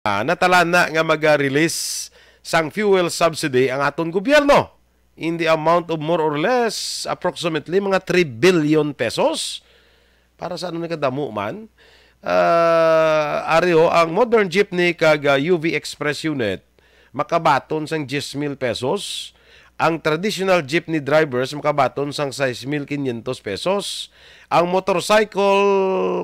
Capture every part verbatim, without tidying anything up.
Ah, natalana nga maga-release sang fuel subsidy ang aton gobyerno in the amount of more or less approximately mga three billion pesos. Para sa ano ni kadamo man? Ah, ari ho, ang modern jeepney kag, ah, U V Express unit makabaton sang diyes mil pesos. Ang traditional jeepney drivers makabaton sang sais mil kinyentos pesos. Ang motorcycle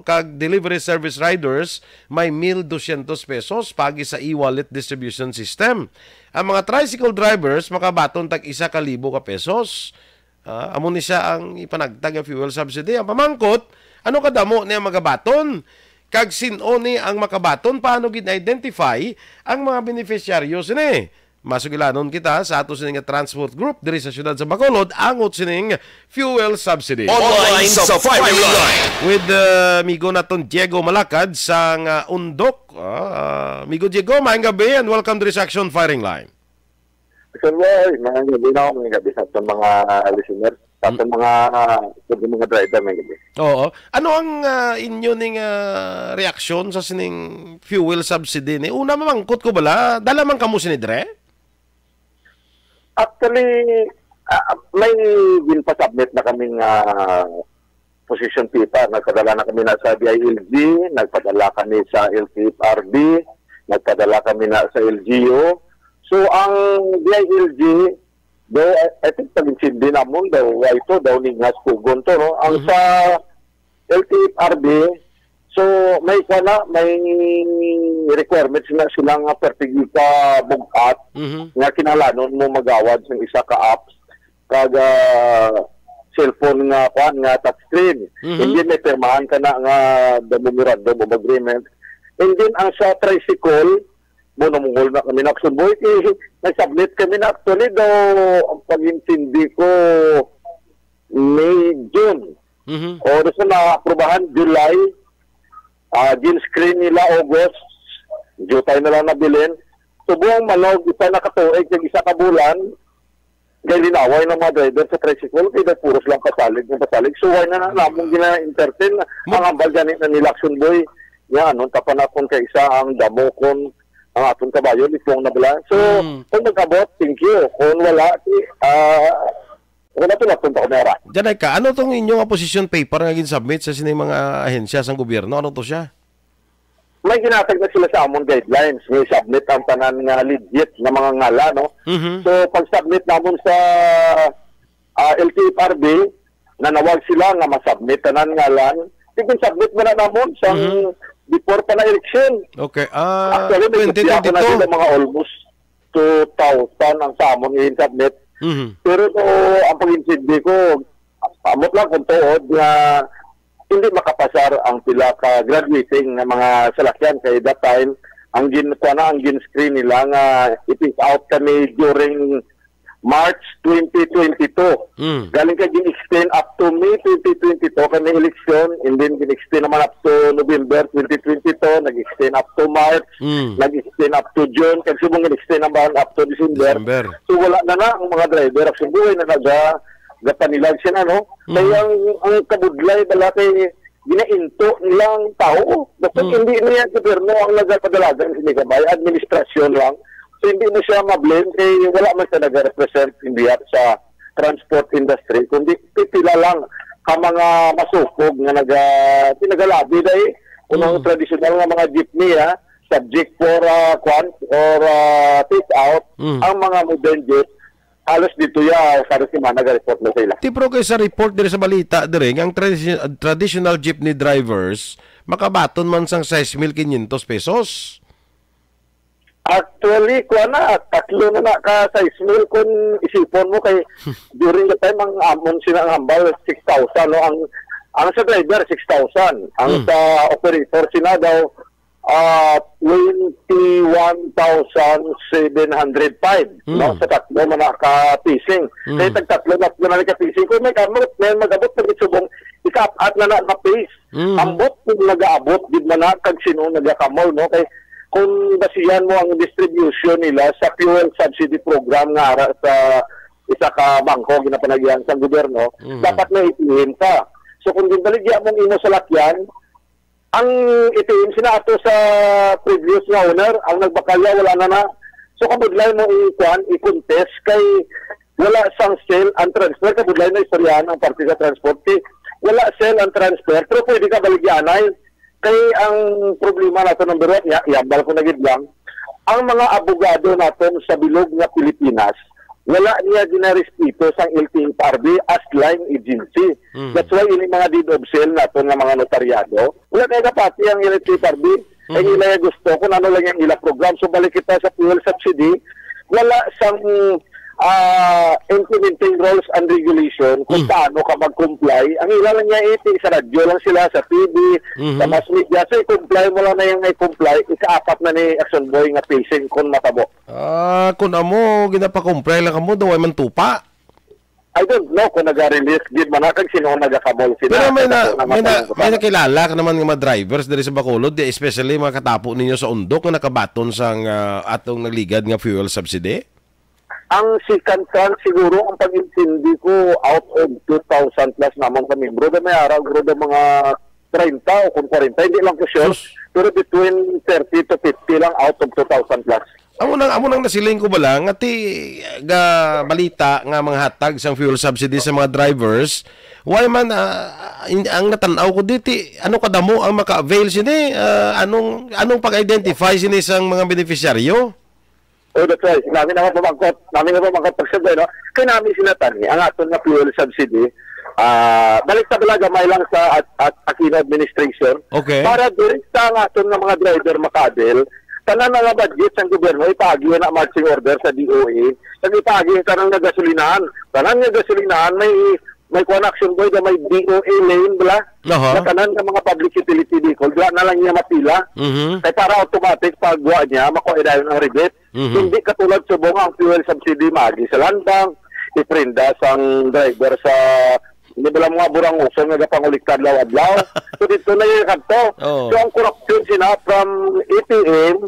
kag delivery service riders may mil dosyentos pesos paagi sa e-wallet distribution system. Ang mga tricycle drivers makabaton tag isa ka libo ka pesos. Ah, amo ni siya ang ipanagtag nga fuel subsidy. Ang pamangkot, ano kadamo niya magabaton? Kag sin-o ni ang makabaton? Paano gid identify ang mga beneficiaryo sini? Masugilanon kita sa ato sini nga transport group diri sa siyudad sa Bacolod, angot sining fuel subsidy. Online sa firing line. With, uh, amigo naton Diego Malakad sang, uh, Undok. Ah, amigo Diego, maayong gabi and welcome diri sa Action Firing Line. Sir Roy, maayong gabi na, maayong gabi sa aton mga listeners, sa aton mga, sa aton mga driver, maayong gabi. Oo. Ano ang, ah, inyo ning, ah, reaksyon sa sining fuel subsidy ni? Una, mamangkot ko bala, dala man kamo sini dire? Actually, ah, may ginpa-submit na kaming, ah, position paper. Nagpadala na kami na sa D I L G, nagpadala kami sa L T F R B, nagpadala kami na sa L G U. So, ang D I L G, daw, I, I think, pag-intindi namon daw, ito daw ni nga sugon to, no? Ang Mhm. sa L T F R B, so, may kuwan na, may requirements na sila nga perti ka bug-at Mhm. nga kinahanglanon mo magawad sang isa ka apps kag, ah, cellphone nga, kuwan, nga touchscreen. Mhm. And then may pirmahan ka na nga the memorandum of agreement. And then ang sa tricycle, mo namungol na kami na, Action Boy, kay nag-submit kami na, actually daw, ang pag-intindi ko, May, June. Mhm. Oras na naaprubahan, July, ah, gin-screen nila, August, due time na lang nabilin. Subong manog, isa na ka tuig, kag isa ka bulan, kay linaway ng mga driver sa tricycle, kay daw puros lang pasalig ng pasalig. So, why na na namong gina-entertain? Mo- Ang hambal gani na nila, Action Boy, nga, ano, tapanakon kay isa ang damo kon ang aton kabayo, lipong na bala. So, Mm. kung mag-abot, thank you. Kung wala, di, ah, wala to, natong pa kumera. Diyan ay ka, ano tong inyong opposition paper nga gin-submit sa sining mga ahensya sang gobyerno? Ano to siya? May ginatag na sila sa amon guidelines. May submit ang tanan nga legit nga mga ngala, no? Mhm. So, pag-submit namon sa, ah, L T F R B, nanawag sila nga ma-submit tanan ngalan. Sige, submit mo na namon sang Mhm. before pa na eleksyon. Okay. Ah, Actually, may kopya ko na twenty twenty-two. Sila, mga almost two thousand ang sa amon i-submit. Mhm. Pero to, ang pag-intindi ko, amot lang kung tuod nga hindi makapasar ang pila ka graduating nga mga salakyan kay that time, ang gin-, kuwan na, ang gin-screen nila nga i-phase out kami during March twenty twenty-two. Mm. Galing kay gin-extend up to May twenty twenty-two kay may eleksyon, and then gin-extend naman up to November twenty twenty-two, nag-extend up to March, Mm. nag-extend up to June, kag subong gin-extend naman up to December. December. So, wala na na ang mga driver. Actually, buhay na naga-, gapanilag siya na, no? Mm. Kaya ang, ang kabudlay bala kay ginainto nilang tao. Basta Mm. hindi niya gobyerno ang nagapadalagan sa Migabay, administrasyon lang. So, hindi mo siya ma-blame kay wala man siya nag-represent in behalf sa transport industry, kundi pipila lang ka mga masukog nga naga-, pinagalabi dahil kung ang Mm. tradisyonal nga mga jeepney, ah, subject for, ah, kwan, or, ah, take out, Mm. ang mga modern jeep, halos dito ya, kada semana ga-report na sila. Ti, pero kay sa report diri sa balita diri, nga ang tradisi-, traditional jeepney drivers makabaton man sang sais mil kinyentos pesos. Actually, kuha na, tatlo na na ka sais mil kung isipon mo kay during the time ang amon sila ang hambal six thousand, no? Ang, ang sa driver six thousand, ang Hmm. sa operator sila daw ah, twenty-one thousand seven hundred five, no? Mm. Sa tatlo man na ka-phasing. Mm. Kaya tag tatlo na, na ka-phasing. Kung may kamot, may mag-abot na gitsubong, ika-apat na na na-phase. Mm. Ambot kung nag-aabot, gid man na, kag sino nagakamol, no? Kay kung basihan mo ang distribution nila sa fuel subsidy program nga ara sa isa ka bangko, ginapanagihan sa gobyerno, Mm. dapat may A T M ka. So, kung ginbaligya mong imo salakyan, Ang itim sina ato sa previous nga owner, ang nagbakalya wala na na. So kabudlay mo i-, kuan, i-contest kay wala sang sale and transfer. Kabudlay na istoryahan ang parte sa transport kay wala sale and transfer, pero pwede ka baligyanay. Kay ang problema nato number one, ya, yambal ko na gid lang, ang mga abogado naton sa bilog nga Pilipinas, wala niya ginarespeto sang L T F R B as line agency. Mm. That's why ini mga deed of sale naton nga mga notaryado, wala kay kapati ang L T F R B. Ang Mhm. ila gusto kung ano lang yung ila program. So balik kita sa fuel subsidy, wala sang ah, implementing rules and regulation kung Mm. paano ka mag-comply. Ang ila lang niya iti, sa radyo lang sila, sa T V, Mhm. sa mass media. So i-comply mo lang na yung may comply, ikaapat na ni Action Boy nga facing kung matabo. Ah, kung amo, ginapa-comply lang kamo, daw ay man tupa. I don't know kung naga-release gid man na kag sino ang nagakamol sila. Pero may na, Kaya may na, kung may naman nakilala ka naman nga mga drivers diri sa Bacolod, di, especially mga katapo ninyo sa Undok nga nakabaton sang, ah, atong nagligad nga fuel subsidy? Ang second tranche siguro ang pag-intindi ko out of two thousand plus namon ka membro. May araw guro mga treinta o kung kwarenta, hindi lang ko sure. Sus. Pero between thirty to fifty lang out of two thousand plus. Amo nang, amo nang nasiling ko ba lang, nga ti, ga balita nga mga hatag sang fuel subsidy sa mga drivers, why man, ah, in-, ang natan-aw ko diti, ano kadamo ang maka-avail sini? Ah, anong, anong pag-identify sini sang mga beneficiaryo? Oh, that's right. Nami na nga pamangkot. Nami nga pamangkot pag sabi, no? Kay nami sila tani, ang aton nga fuel subsidy, ah, balik sa bala gamay lang sa at, at Aquino administration. Okay. Para direkta ang aton nga mga driver maka-avail, tanan na nga budget sang gobyerno, ipaagi na marching order sa D O A. Kag ipaagi tanan nga gasolinahan. Tanan nga gasolinahan, may, may kuwan, Action Boy, na may D O A lane, bala? Aha. Na tanan nga mga public utility vehicle, dira na lang niya mapila. Mhm. Kay para automatic, pagwa niya, makuha dayon ang rebate. Mhm. Hindi katulad subong ang fuel subsidy, magi sa land bank, iprenda sang driver sa, hindi ba lang mga buranguson nga gapangulikta adlaw-adlaw? So, dito na yung kanto. Oo. So, ang korupsyon sina from A T M,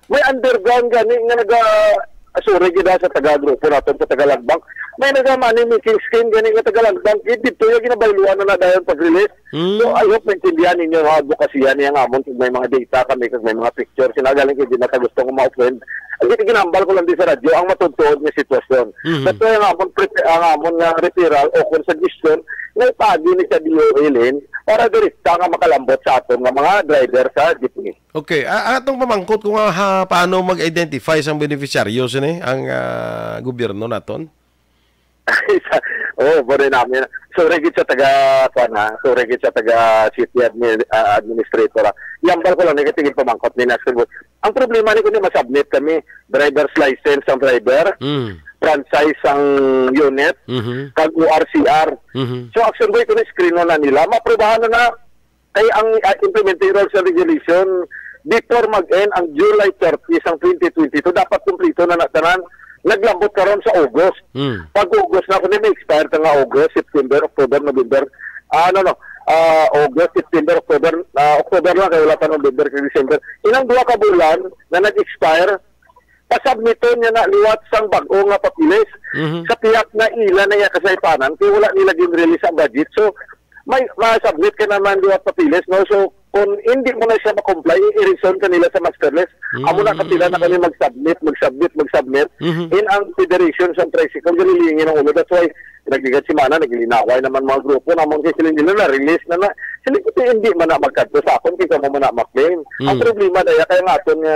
may underground gani nga naga, ah, sorry, gid, ah, sa taga-grupo naton, sa taga-land bank. May naga-money making scheme gani nga taga-land bank. Gid dito yung ginabayluan na na dayon pag-release. Mm. So, I hope maintindihan ninyo ang advokasya niya nga amon kung may mga data kami, kung may mga picture. Sinagaling kay di na ta gusto nga ma-offend. Ang gin-, ginambal ko lang di sa radyo, ang matutuod nga sitwasyon. Mhm. That's why ang amon, pre-, ang amon nga referral o kung suggestion, nga ipagi ni sa D O A lane para direkta nga makalambot sa aton nga mga driver sa jeepney. Okay, a-, atong pamangkot ko nga ha, paano mag-identify sang beneficiaryo sini ang, ah, gobyerno naton? Oh, pare namin. Sorry gid sa taga, kuwan, ha? Sorry gid sa taga city admi-, ah, administrator, ha? Yambal ko lang, negative pamangkot ni Nasir Bus. Ang problema ni kundi masubmit kami, driver's license ang driver, Mm. franchise ang unit, Mhm. kag O R C R. Mhm. So, Action Boy, kundi screen na nila. Maprobahan na na. Kay ang, ah, implementing rules and regulation, before mag-end ang July thirty sang twenty twenty-two, dapat kumplito na natanan. Naglambot karon sa August. Hmm. Pag August na, kundi may expire ta nga August, September, October, November. Ah, no, no. Ah, August, September, October, ah, October lang, kay wala pa November kag December. Inang duha ka bulan na nag-expire, pasubmiton niya na liwat sang bag-o nga papeles. Mhm. Sa pihak na ila na iya kasaypanan, kay wala nila gin-release ang budget. So, may, ma-submit ka naman liwat papeles, no? So, kung hindi mo na siya ma-comply, i-resign ka nila sa master list. Amo na, kapila na kami mag-submit, mag-submit, mag-submit. Mhm. In ang federation sa tricycle, galilingin ang ulo. That's why, nagligad si Mana, naglinaway naman mga grupo, namang kay sila nila na-release na na. Sila, hindi man na magkadto sa akon, kay kamo man na ma-claim. Ang Mm. problema, daya, kaya nga aton nga,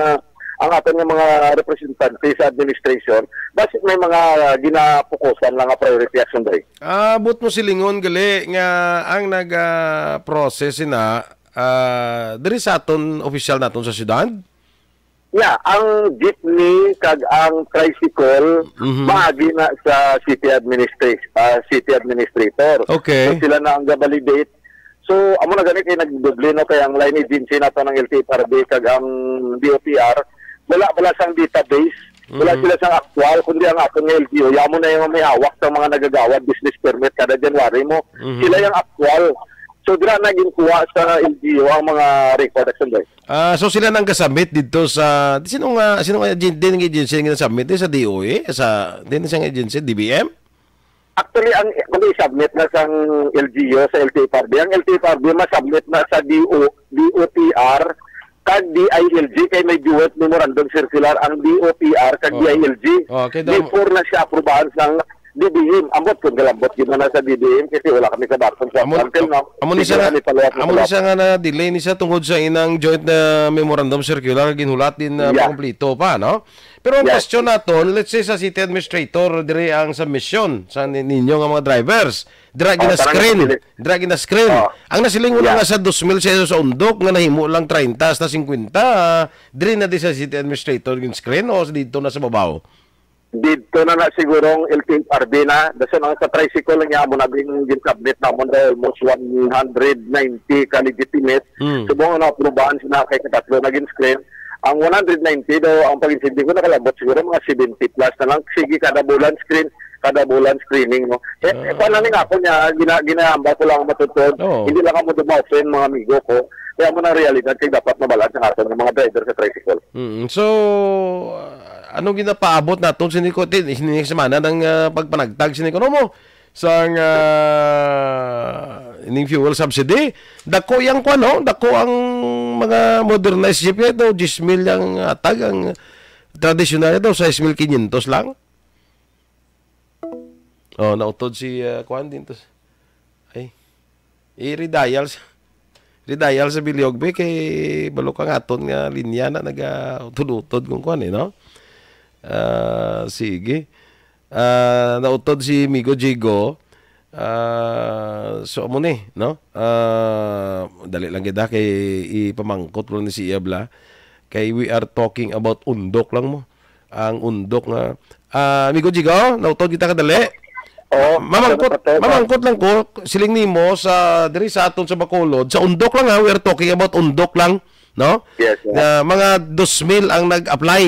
ang aton nga mga representante sa administration, basi may mga ginapukusan lang nga priority action, dai. Ah, but mo silingon gali nga ang nag, ah, process na, ah, diri sa aton opisyal naton sa syudad? Yeah, ang jeepney kag ang tricycle Mhm. maagi na sa city administration, ah, city administrator. Okay. So, sila na ang ga-validate. So, amo na gani kay nagdoble, no, kay ang line agency nato ng L T F R B kag ang D O T R, wala, wala sang database, wala Mhm. sila sang aktual, kundi ang aton nga L T O, yamo na yung may hawak sa mga nagagawad business permit kada January mo. Mhm. Sila yung aktual. So, dira na ginkuha sa L T O ang mga record, Action Boy. Ah, so sila nang gasubmit dito sa, sino nga, sino nga agen-, din ang agency nga submit din sa D O A, sa, din sa agency, D B M? Actually, ang, kung i-submit na sang L G U sa L T F R B, ang L T F R B ma-submit na sa D O, D O T R kag D I L G kay may joint memorandum circular ang D O T R kag Oo. D I L G. Oh, kay daw Before na siya aprubahan sang D B M. Ambot kung galambot gyud na sa D B M kasi wala kami sa baton sa Amo, until now. amo ni Hindi siya nga, kami follow-up na amo ni follow-up. siya nga na-delay ni siya tungod sa inang joint na memorandum circular ginhulat din na Yeah. makumplito pa, no? Pero ang Yes. question naton, let's say sa city administrator, dire ang submission sa ni-, ninyo nga mga drivers. Dira Oh, gina-screen. tarang sa Dira gina-screen. Oh. Ang nasiling mo na Yeah. nga sa dos mil sa, sa undok nga nahimo lang treinta hasta cincuenta, ah, diri na di sa city administrator gin-screen o dito na sa babaw? Dito na na siguro ang L T F R B na. Dason ang sa tricycle niya, amo na din gin-submit namon daw almost one hundred ninety ka legitimate. Hmm. Subong na aprubahan sila kay katatlo na gin-screen. Ang one hundred ninety daw, ang pag-intindi ko, nakalabot siguro mga seventy plus na lang. Sige, kada bulan screen, kada bulan screening, no? Eh, Ah. eh, paano nga ako niya, gina-, ginaambal ko lang matutod. Oo. Hindi lang ako dumaw, friend, mga amigo ko. Kaya mo ng realidad, kaya dapat mabalaan sa aton ng mga driver sa tricycle. Mm. So, uh, ano ginapaabot naton sini ko, tin-, sini nga semana ng, uh, pagpanagtag sini ko, no mo? Sang, uh, ining fuel subsidy? Dako yang kwan, no? Dako ang mga modernized jeep ito, diyes mil yang atag, ang tradisyonal ito, sais mil kinyentos lang. Oh, nautod si, uh, kwan din to. Ay. I-redial sa, redial sa Bilyogbe kay balo ka nga aton nga linya na naga-utod-utod kung kuan eh, no? Ah, sige. Ah, nautod si Migo Jigo. Ah, so, amo ni, no? Ah, dali lang kita kay ipamangkot lang ni si Iabla. Kay we are talking about undok lang mo. Ang undok nga, ah, Migo Jigo, nautod kita kadali. Oo, mamangkot, salamat, salamat. Mamangkot lang ko, siling nimo sa diri sa aton sa Bacolod, sa undok lang ha, we are talking about undok lang, no? Yes, sir. Na mga dos mil ang nag-apply,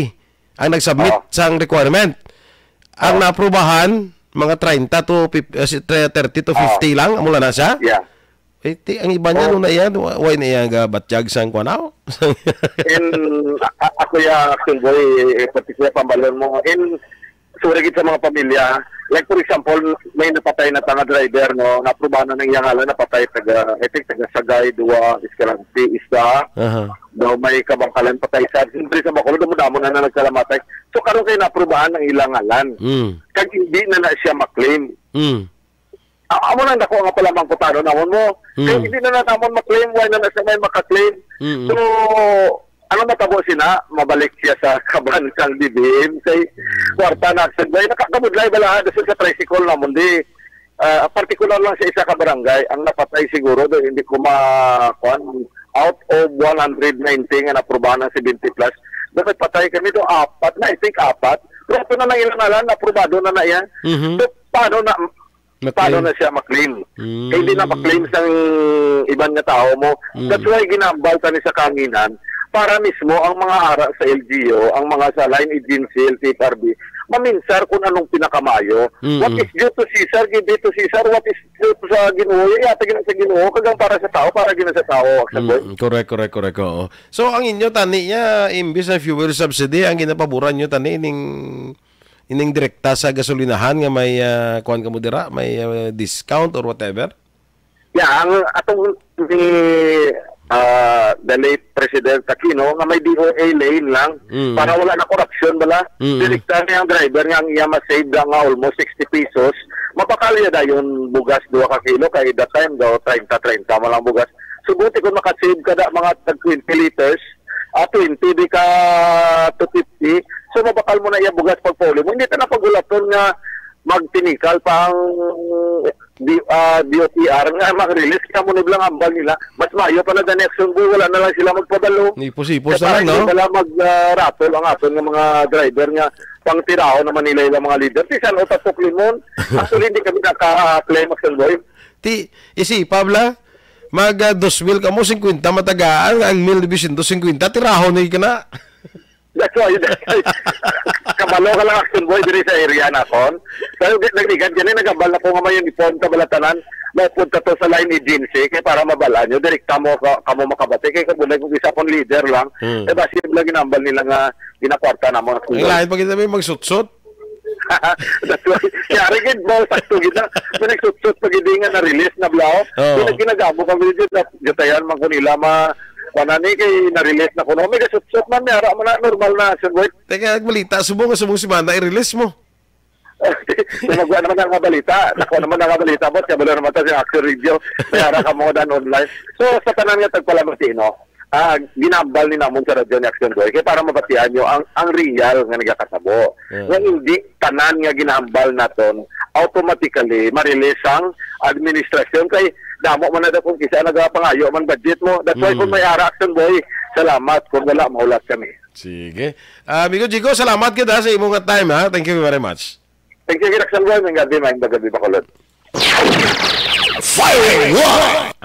ang nag-submit Oo. sang requirement. Ang Oo. naaprubahan, mga treinta to fif-, eh, si-, tre-, thirty to Oo. fifty lang, amo lang na siya? Yeah. Eh, ti-, ang iba niya, Oh. ano na yan? Wa-, why na yan, ga, batyag sang kwanaw? In, a-, a-, ako ya, Action Boy, eh, pati siya, pambalon mo. In, sorry gid sa mga pamilya. Like, for example, may napatay na tanga driver, no? Naaprubahan na ng iyang ngalan, napatay taga, I think, taga Sagay, duwa, Escalante, isa. Aha. Daw may kabangkalan patay sa, siyempre sa Bacolod, damo-damo na nagkalamatay. So, karon kay naaprubahan ang ilang ngalan. Mm. Kag hindi na na siya maklaim. Mm. A-, amo nang dako nga palamangkutanon namon mo. Mm. Kay hindi na na namon maklaim, why na na siya may makaklaim? Mm. So, ano matabo sina? Mabalik siya sa kaban sang D B M. Kay Mm. kwarta na, sa bay, nakakabudlay bala, ha, sa tricycle namon, di, ah, partikular lang sa isa ka barangay, ang napatay siguro, do, hindi ko ma-, kuwan, out of one hundred ninety nga naprobahan ng seventy plus, dapat patay kami do, apat na, I think apat. Pero ito na nang ilang ngalan, aprobado na na yan. Mhm. So, paano na, Maklaim. Paano na siya maklaim? Mm. Kay hindi na maklaim sang iban nga tao mo. Mm. That's why ginambal tani sa kanginan para mismo ang mga ara sa L G U, ang mga sa line agency, L T F R B, maminsar kung anong pinakamayo. Mm. What is due to Cesar, give it to Cesar. What is due to sa Ginoo, yata gina sa Ginoo. Kagang para sa tao, para gina sa tao, Aksan Boy. Mm, correct, correct, correct. Oo. So, ang inyo tani niya, imbis na fuel subsidy, ang ginapaboran nyo tani ning ining direkta sa gasolinahan nga may, ah, kuwan kamo dira, may, ah, discount or whatever? Yeah, ang atong ni, ah, the late President Aquino nga may D O A lane lang Mm. para wala na korupsyon bala. Mm. Direkta niya ang driver nga ang iya ma-save lang nga almost sixty pesos. Mapakal ya dayon bugas duha ka kilo kay that time daw treinta treinta man lang bugas. Subuti kung maka-save ka da mga tag twenty liters, ah, twenty di ka two fifty. So, mabakal mo na iya bugas pagpauli mo. Hindi ta na pagulaton nga magtinikal pa ang D-, ah, D O T R nga mag-release ka mo niblang ambal nila. Mas maayo pa na the next one, wala na lang sila magpabalo. Ipos-ipos Kaya na lang, para no? hindi na lang mag, ah, raffle ang aton nga mga driver nga pangtiraho naman nila ilang mga leader. Di san o tapok limon. Actually, hindi kami naka-claim, Aksan Boy. Ti, isi, Pabla, mag, ah, dos mil kamo, singkwenta matagaan, ang mil novecientos singkwenta, tiraho na yun ka na. That's why, that's why. Kabalo ka lang, Aksan Boy, diri sa area naton. Pero di-, nagligad gani, nagabal na ko nga may uniform ka balatanan. Mapunta to sa line agency, kay para mabala nyo, direkta mo ka, kamo makabati. Kay kabulay kung isa kong leader lang, Hmm. eh, basi lang ginambal nila nga ginakwarta namon, Aksan Ang Boy. lain pa kita may magsutsot. That's why, kaya rin gid mo, sakto gid na. May nagsutsot pa gid nga na-release na bala. Oo. Kung ginagamo kami dyan, na-, gatayan man ko nila, ma-, manani kay na-release na ko. No? May gasutsot man, may ara man na, normal na, Action Boy. Teka, nagbalita, subong nga subong si Banda, i-release mo. Sumagwa naman ang mga balita. Ako naman ang mga balita, boss. Kabalo naman ta sa Action Radio. May ara ka mo dan online. So, sa tanan nga tagpalamati, no? Ah, ginambal ni namon sa radyo ni Action Boy kay para mabatian nyo ang, ang real nga nagakatabo. Yeah. Nga hindi tanan nga ginambal naton automatically ma-release ang administrasyon kay damo man na daw kung kisa nagapangayo man budget mo. That's why Mm. kung may ara, Action Boy, salamat. Kung wala, mahulat kami. Sige. Ah, Amigo Jigo, salamat gid, ha, sa imo nga time, ha. Thank you very much. Thank you, Action Boy. May gabi, may gabi, Bacolod. Firing one!